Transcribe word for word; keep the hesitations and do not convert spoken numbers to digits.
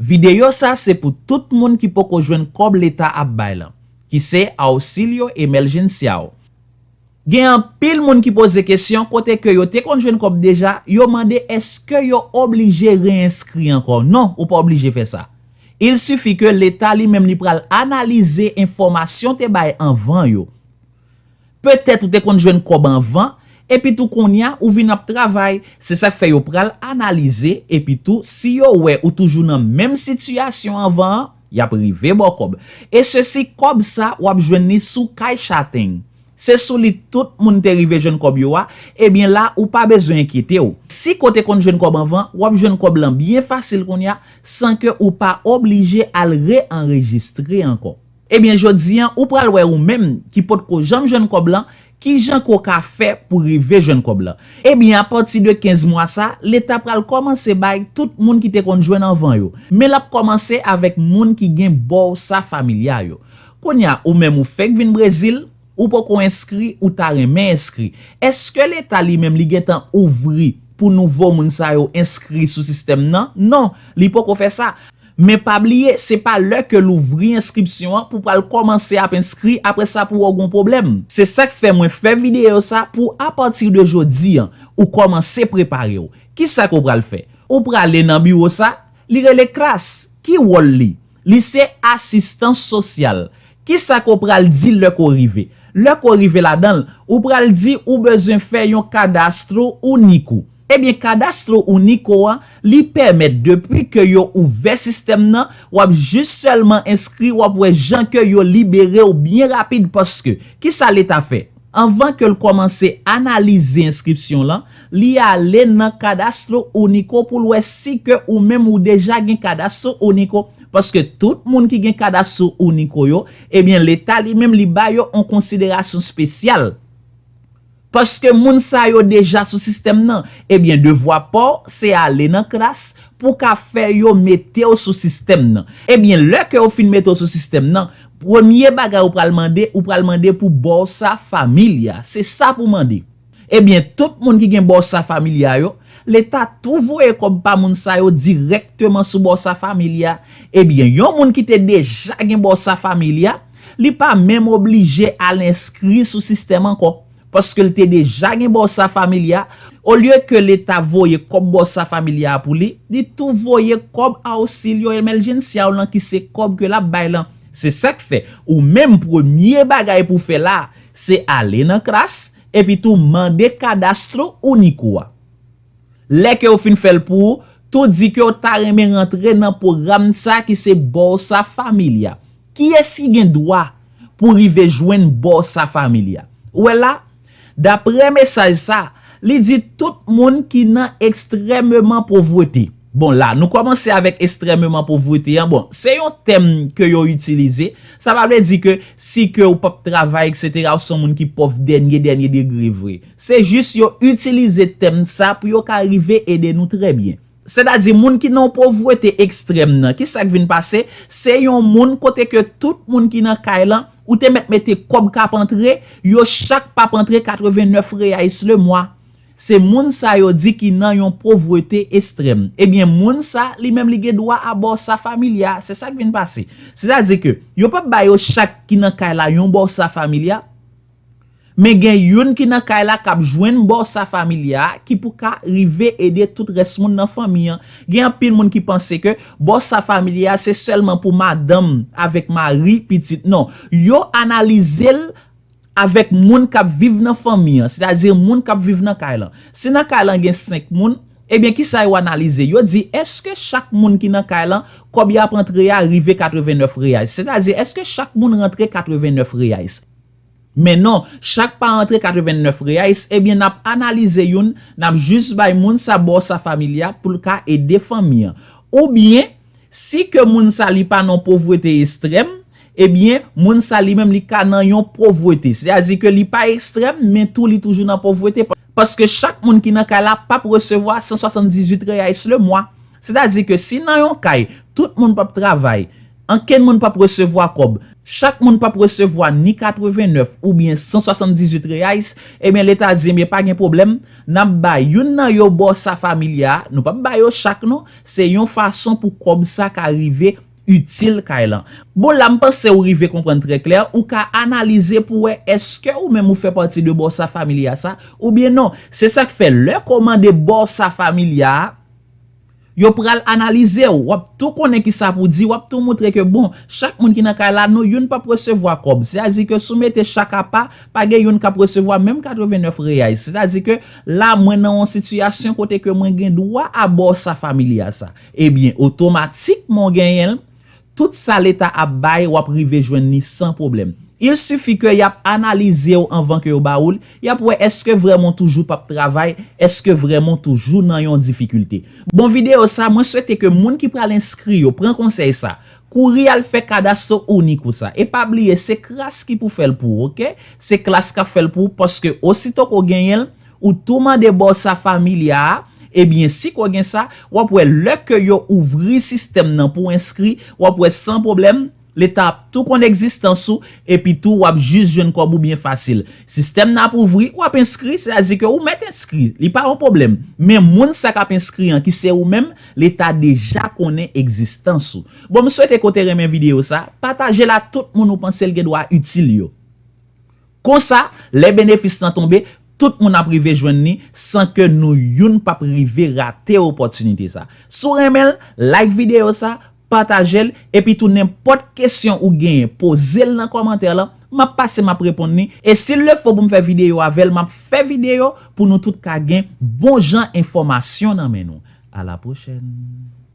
Videyo sa se pou tout moun ki poko jwenn kòb leta ap bay lan, ki se Auxílio Emergencial. Gen anpil moun ki poze kesyon kote ke yo te konn jwenn kòb deja, yo mande èske yo oblije reyenskri ankò. Non, ou pa oblije fè sa. Il suffit ke leta li menm li pral analize enfòmasyon te bay anvan yo. Petèt ou te konn jwenn kòb anvan, epi tou kounye a ou vin ap travay. Se sa k fè yo pral analize, epi tou si yo wè ou toujou nan menm sitiyasyon anvan an, y ap rive ba w kòb. E sesi, kòb sa w ap jwenn li sou Caixa Tem. Se sou li tout moun te rive jwenn kòb yo a, ebyen la ou pa bezwen enkyete w. Si ke w te konn jwenn kòb anvan, w ap jwenn kòb lan byen fasil kounye a, san ke ou pa oblije al reanrejistre ankò. Ebyen jodi an ou pral wè ou menm ki potko janm jwenn kòb lan, kijan ke w ka fè pou rive jwenn kòb lan. Ebyen apati de kenz mwa sa, leta pral kòmanse bay tout moun ki te konn jwenn anvan yo. Men l ap kòmanse avèk moun ki gen Bolsa Família yo. Kounye a ou menm ou fèk vin Brezil, ou poko enskri, ou ta renmen enskri. Èske leta li menm li gentan ouvri pou nouvo moun sa yo enskri sou sistèm nan? Non, li poko fè sa. Men pa bliye, se pa lè ke l ouvri enskripsyon an pou pral kòmanse ap enskri, apre sa pou w gen pwoblèm. Se sa k fè mwen fè videyo sa pou apati de jodi an, ou kòmanse prepare w. Kisa ke w pral fè? Ou prale nan biwo sa, li rele CRAS. Ki wòl li? Li se asistans sosyal. Kisa ke w pral di lè ke w rive? Lè ke w rive ladan l, ou pral di ou bezwen fè yon Cadastro Único. Ebyen Cadastro Único an, li pèmèt depi ke yo ouvè sistèm nan, w ap jis sèlman enskri, w ap wè jan ke yo libere w byen rapid paske, kisa leta fè? Anvan ke l kòmanse analize enskripsyon lan, li ale nan Cadastro Único pou l wè si ke ou menm ou deja gen Cadastro Único, paske tout moun ki gen Cadastro Único yo, ebyen leta li menm li ba yo yon konsiderasyon espesyal. Paske moun sa yo deja sou sistèm nan, ebyen devwa pa w se ale nan CRAS pou ka fè yo mete w sou sistèm nan. Ebyen lè ke yo fin mete w sou sistèm nan, premye bagay ou pral mande, ou pral mande pou Bolsa Família. Se sa pou mande. Ebyen tout moun ki gen Bolsa Família yo, leta tou voye kòb pa moun sa yo dirèkteman sou Bolsa Família. Ebyen yon moun ki te deja gen Bolsa Família, li pa menm oblije al enskri sou sistèm ankò. Paske l te deja gen Bolsa Família, olye ke leta voye kòb Bolsa Família a pou li, li tou voye kòb Auxílio Emergencial lan ki se kòb ke l ap bay lan. Se sa k fè, ou menm premye bagay pou w fè la, se ale nan CRAS, epi tou mande Cadastro Único a. Lè ke yo fin fè l pou ou, tou di ke w ta renmen rantre nan pwogram sa ki se Bolsa Família. Kiyès ki gen dwa pou rive jwenn Bolsa Família? Ou wè la, daprè mesaj sa, li di tout moun ki nan ekstrèmeman povrete. Bon la, nou kòmanse avèk ekstrèmeman povrete an. Bon, se yon tèm ke yo itilize. Sa pa vle di ke si ke ou p ap travay, etsetera, ou se yon moun ki pòv dènye, dènye degre vre. Se jis yo itilize tèm sa pou yo ka rive ede nou trè byen. Sètadi moun ki nan yon povrete ekstrèm nan, kisa k vin pase? Se yon moun kote ke tout moun ki nan kay lan, ou te mèt mete kòb k ap antre, yo chak p ap antre katreven nèf reais le mwa. Se moun sa yo di ki nan yon povrete ekstrèm. Ebyen moun sa li menm li gen dwa a Bolsa Família. Se sa k vin pase. Sètadi ke yo p ap ba yo chak ki nan kay la yon Bolsa Família. Men gen youn ki nan kay la k ap jwenn Bolsa Família a ki pou ka rive ede tout rès moun nan fanmi an. Gen anpil moun ki panse ke Bolsa Família a se sèlman pou madanm avèk mari, pitit. Non, yo analize l avèk moun k ap viv nan fanmi an, sètadi moun k ap viv nan kay lan. Si nan kay lan gen senk moun, ebyen kisa yo analize? Yo di èske chak moun ki nan kay lan, kòb y ap antre a rive katreven nèf reais? Sètadi èske chak moun rantre katreven nèf reais? Men non, chak pa rantre katreven nèf reais, ebyen n ap analize youn, n ap jis bay moun sa Bolsa Família pou l ka ede fanmi an. Oubyen, si ke moun sa li pa nan povrete ekstrèm, ebyen moun sa li menm li ka nan yon povrete. Sètadi ke li pa ekstrèm, men tou li toujou nan povrete. Paske chak moun ki nan kay la p ap resevwa san swasanndizuit reais le mwa. Sètadi ke si nan yon kay, tout moun p ap travay, ankenn moun p ap resevwa kòb, Chak moun p ap resevwa ni katrevennnèf oubyen san swasanndizuit reais, ebyen Leta di, ebyen pa gen pwoblèm, n ap bay youn nan yo Bolsa Família a, nou p ap ba yo chak non, se yon fason pou kòb sa ka rive itil kay lan. Bon, la m panse ou rive konprann trè klè, ou ka analize pou wè èske ou menm ou fè pati de Bolsa Família sa, oubyen non. Se sa k fè lè ke w mande Bolsa Família a, yo pral analize w, w ap tou konnen kisa pou di, w ap tou montre ke bon, chak moun ki nan kay la, nou youn p ap resevwa kòb. Sètadi ke si w mete chak apa, pa gen youn k ap resevwa menm katrevennnèf reais. Sètadi ke la, mwen nan yon sitiyasyon kote ke mwen gen dwa a Bolsa Família sa. Ebyen, otomatikman w genyen l, tout sa Leta ap bay, w ap rive jwenn li san pwoblèm. Il suffit ke y ap analize w anvan ke yo ba ou l, y ap wè èske vrèman w toujou p ap travay, èske vrèman w toujou nan yon difikilte. Bon, videyo sa, mwen swete ke moun ki pral enskri yo pran konsèy sa. Kouri al fè Cadastro Único sa. E pa bliye, se CRAS ki pou fè l pou ou, oke? Se CRAS k ap fè l pou ou, paske osito ke w genyen l, ou tou mande Bolsa Família a, ebyen, si ke w gen sa, w ap wè lè ke yo ouvri sistèm nan pou w enskri, w ap wè san pwoblèm, Leta ap tou konn egzistans ou, epi tou w ap jis jwenn kòb ou byen fasil. Sistèm nan ap ouvri, w ap enskri, sètadi ke ou mèt enskri, li pa yon pwoblèm. Men moun sa k ap enskri an, ki se ou menm, Leta deja konnen egzistans ou. Bon, m swete ke w te renmen videyo sa, pataje l a tout moun ou panse l gen dwa itil yo. Konsa, lè benefis lan tonbe, tout moun ap rive jwenn li san ke nou youn p ap rive rate opòtinite sa. Si w renmen l, like videyo sa, pataje l, epi tou nenpòt kesyon ou genyen, poze l nan kòmantè lan, m ap pase m ap reponn li, e si l le fo pou m fè videyo avè l, m ap fè videyo pou nou tout ka gen bon jan enfòmasyon nan men nou. A la pwochèn.